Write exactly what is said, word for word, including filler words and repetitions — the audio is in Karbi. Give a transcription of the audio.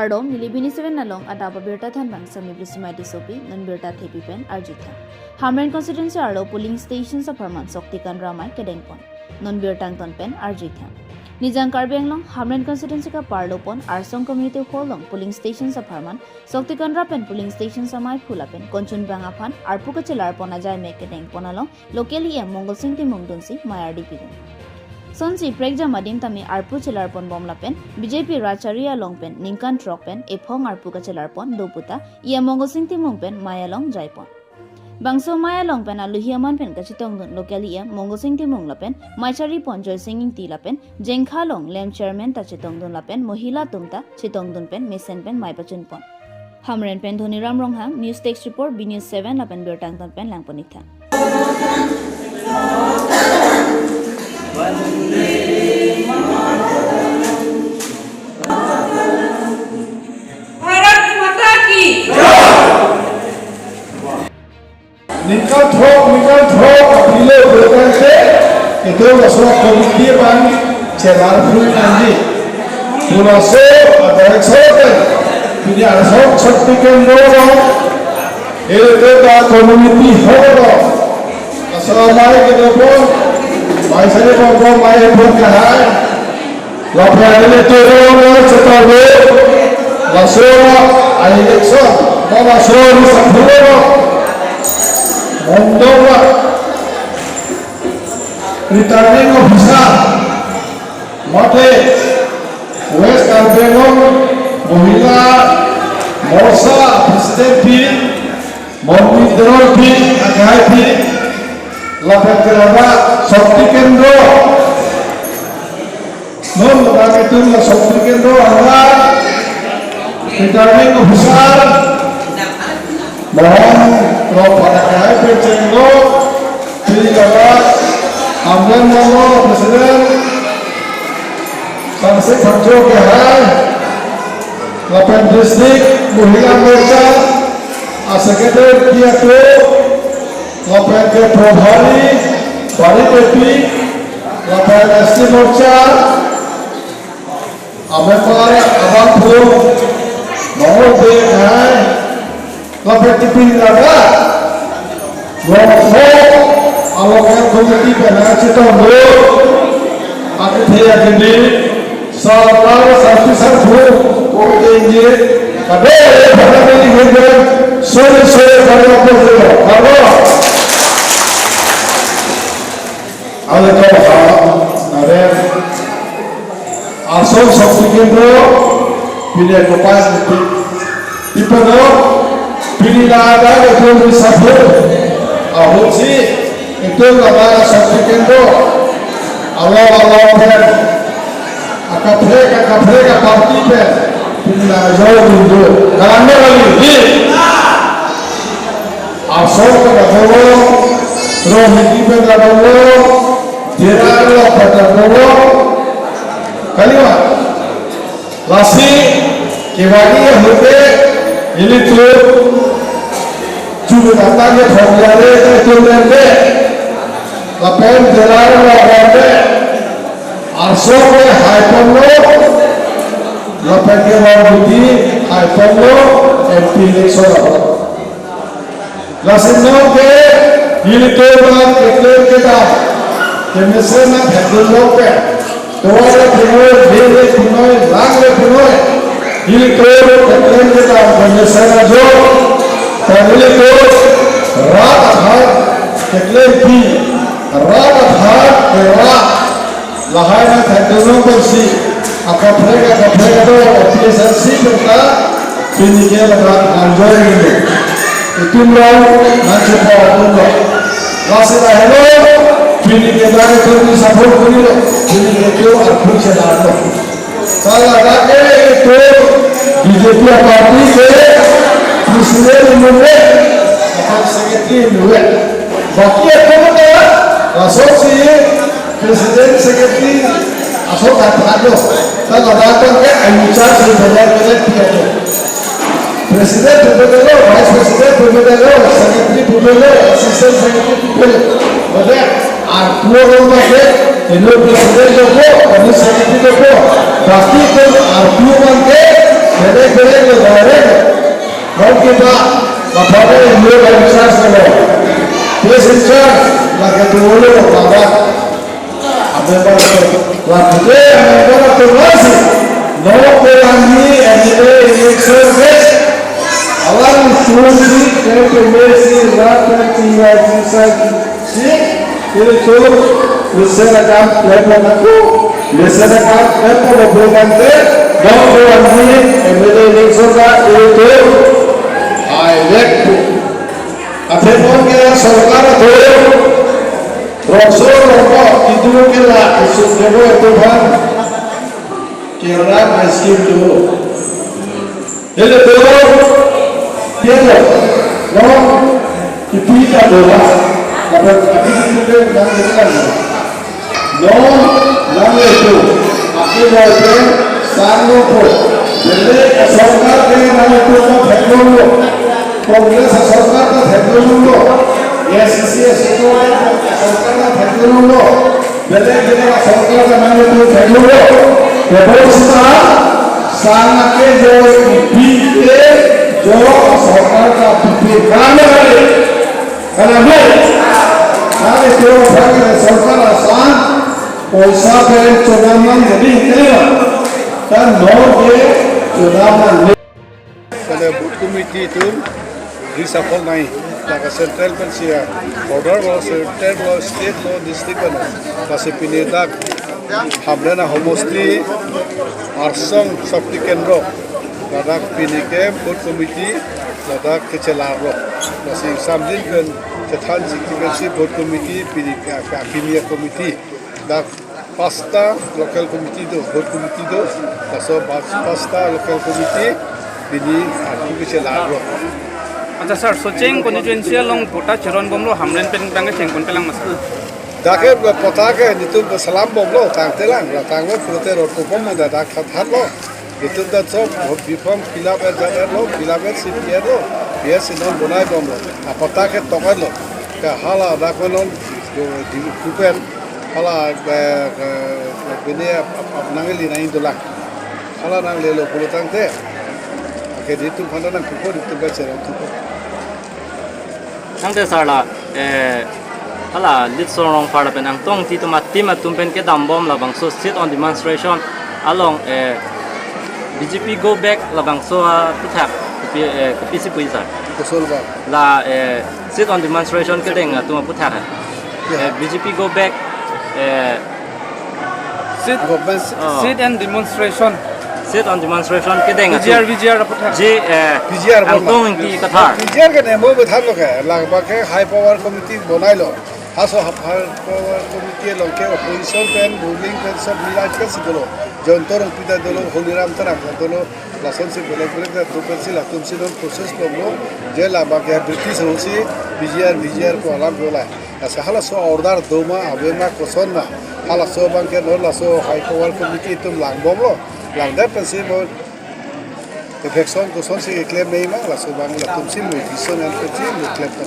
Arlo Nilibini seven along adap abirta thanbang Sami Blusimai Tissopi, non birta thepi pen arjutha. Hamren constituency arlo polling stations apharman Sokti Kanra amei kedengpon. Non birta angton pen arjutha. Nijang Karbi Anglong Hamren constituency kaparlopon Arsong Community Hall along polling stations apharman Sokti Kanra pen polling stations amei phula pen konchunbang aphan arpu kachelarpon ajai amei kedengpon along local E M Mongol Sing Timung dunsi mei ardi pidun. Sonsi prekjam adim tame arpu chelarponbom lapen B J P rachari along pen ningkan throk pen ephong arpu kachelarpon do puta E M Mongol Sing Timung pen mei along jaipon. Bangso mei along pen aluhi aman pen kachetongdun local E M Mongol Sing Timung lapen mei charipon Joysing Ingti lapen Jengkha along lem chairman ta chetongdun lapen mohila atum ta chetongdun pen mesen pen mei pachunpon. Hamren pen Dhoniram Ronghang, News Desk Report, B News seven lapen birta angton pen langpon-iktha. Bharat माता की। Ningkan throk, ningkan throk, apilo berkante, itu masuk komiti bang, chelar pun nanti. Punaso, ada eksoten, punya asok Sokti Kendro, itu ta community hall, asal mai kita pun, mai saya pun, mai pun kahai. Lapen neli toro na chetave, laso a-election, ba laso ni saphulo mondol a-returning officer, mate West Karbi Anglong Mohila Morcha President pi, Monmi Teron pi, akhai pi, lapen ke laba Sokti Kendro. Non ladak itum la Sokti Kendro hala returning officer Mohan Rao Phara akhai pen chenglo, pini laba Hamren Mongol President Sangsing Phangcho akhai, lapen District Mohila Morcha a-Secretary pi atum, lapen ke Probhari Bari Devi, lapen S T Morcha a-member abang phu Mongol Bey akhai, lapen tipin laga, Longkho a-local committee pen nangchetonglo, akethe akimi, sarkar sarpi sarpo, ko injit, kado, pada ini hidden, sorry, sorry, pada apa saja, pada. Alekor ha, naren, Arsong Sokti Kendro, pini kopas niti. Ipodo, pini ladak itum reshuffle ahutsi, itum ladak Sokti Kendro along along pen, akaprek akaprek aparty pen, pini la join indo. Kalang kali, di. Arsong pen abolo, Rohini pen abolo, Dera lo pen abolo. Kali ma? Lasi kevangji ahut ke ilitum churu kata ke thong jare ke tum rende. Lapen Dera lo rende. Arsong ke haiponlo. Lapen ke Rongbuti haiponlo M P election ahut. Lasi non ke ilitum aphan keklem kedam kemesen nangthekdun lok pen, tovar le punoi, bel le punoi, lang le punoi, ilitum keklem kedam kemesen ajo, ta ilitum rat aphan keklem pi, rat aphan kera, lahai nangthekdun lok pensi, akaprek akaprek ado A P H L C pen ta, pini ke ladak nang join indo. Itum rong nangchepo atum lo. Lasi lahelo, pini ke ladak itum ni support kurilo, pini ke itum arpu chelarlo. Sa ladak ke itum B J P aparty ke president inut le, lapen secretary inut le. Baki atum ta, lasonsi president, secretary, asok aphan lo. Ta ladak ke in charge beleg beleg pi atum. President pu belo, vice president pu belo, secretary pu belo, assistant secretary pu belo. Bole arpu abang ke, inut president dopo, inut secretary dopo. Baki ke arpu abang ke, Belek belek lo, direct lo. Hong kipa, mapare lo, by chance lo. Place in charge, lake tu lo, mapare. Amember atum, lake amember atum lasi. No ko ani M L A election ke. Alang susi ke pemesi rata tinggal sisa si. Kiri tu, mesen akam lepo naku. Mesen akam lepo lo bukan te. No ko ani M L A election ka kiri tu. Hai lepo. Aphi non ke sorkar atum, rongso rongpo, itu ke la, isu ke bo itu kan, kira miskin tu. Hele tu, kira, no, ipi ka doha, dapat ipi itu ke nang kan. No, nang itu, aku mau ke, sang no po. Belek sorkar ke nang itu ka thekdun lo. Congress sorkar ka thekdun lo. A C C sorkar ka thekdun lo. Belek belek sorkar ka nang itu thekdun lo. Kebor sita, sang ke jo ipi ke, jo sorkar ka ipi ke. Karena Karena, karena itu orang sorkar asal, poisa pen chonam nang jadi, kan? Kan no ke chonam nang. Karena booth committee itu reshuffle nai, laga central pensi ya, order lo, central lo, state lo, district lo, pasi pini dak Hamren ahomosti Arsong Shakti Kendro ladak pini ke booth committee ladak kechelarlo. Lasi samjin pen chethan chikti pensi booth committee pini ke akimi committee. Dak pasta local committee do, booth committee do. Laso pas- pasta local committee pini aku kechelarlo. Acha sir, Socheng constituency along patta cheron bomlo, Hamren pen tang kecheng pon pelang mas. Dak ke patta ke netum ke salam bomlo, tangtelang, la tanglo pulote rot ko bom da dak khat khat lo. Netum ta sob form fill up et jat et lo, fill up et si pi et lo, P S si non bonai bomlo. A patta ke tok et lo. Ke hala dak ko non di kupen, hala, eh, eh, bini ap- ap- ap- nangli nang dolang. Hala nanglelo pulo tangte. Ke netum phanta nang kupo, netum ke cheron kupo. Tangte sir la, eh, hala Litsong Rongphar lapen Angtong Engti atum a-team atum pen kedam bom labangso sit on demonstration along, eh, B J P go back labangso aputhak kopi, eh, kopisi pu sir? Kosol ba? La, eh, sit on demonstration kedeng atum aputhak. Ya. Eh, B J P go back, eh, Sit, Government sit, oh, sit and demonstration. Sit on demonstration kedeng atum. P G R, P G R aputhak. Je, eh, P G R Angtong Engti kathar. P G R ke nemo bethan lo ke, labang ke high power committee bonai lo. Halaso high power committee along ke opposition pen, ruling pen sob milai ke si dolo. Jayanta Rongpi ta dolo, Holiram Terang ta dolo. Lasonsi belek belek ta tu pensi latumsi non process bomlo. Je labang ke British alongsi P G R, P G R pu alam dolang. Lasi halaso order doma, avema, kosonma, halaso abang ke non laso high power committee atum lang bomlo, langdet pensi mo eviction kosonsi keklem nangji ma, laso abang latumsi mo decision an pensi mo klem ta.